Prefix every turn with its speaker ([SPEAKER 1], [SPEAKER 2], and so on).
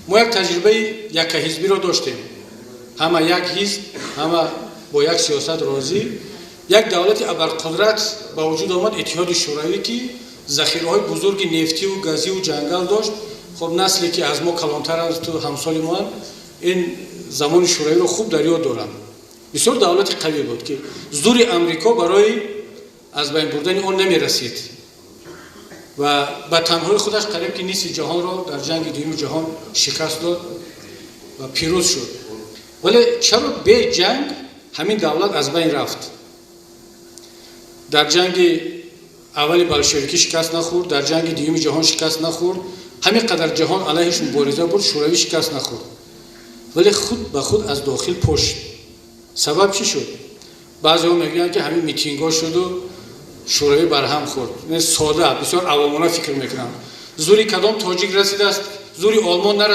[SPEAKER 1] Мо як таҷрибаи яккаҳизбиро доштем, ҳама як ҳизб, ҳама бо як сиёсат розӣ. Як давлати абарқудрат ба вуҷуд омад, Иттиҳоди Шӯравӣ, ки захираҳои бузурги нефтиву газиву ҷангал дошт. Хоб, насле ки аз мо калонтаранд, ту ҳамсоли моанд, ин замони Шӯравиро хуб дар ёд доранд. Бисёр давлати қавӣ буд, ки зури Амрико барои аз байн бурдани он намерасид ва ба танҳои худаш қариб ки нисфи ҷаҳонро дар ҷанги дуюми ҷаҳон шикаст дод ва пирӯз шуд. Вале чаро бе ҷанг ҳамин давлат аз байн рафт? Дар ҷанги аввали болшевикӣ шикаст нахӯрд, дар ҷанги дуюми ҷаҳон шикаст нахӯрд. Ҳамин қадар ҷаҳон алайҳиш мубориза бурд, Шӯравӣ шикаст нахӯрд, вале худ ба худ аз дохил пошид. Сабаб чӣ шуд? Баъзеҳо мегӯянд, ки ҳамин митингҳо шуду Шӯравӣ барҳам хӯрд. Сода, бисёр авомона фикр мекунам. Зури кадом тоҷик расидааст, зури Олмон нарасид.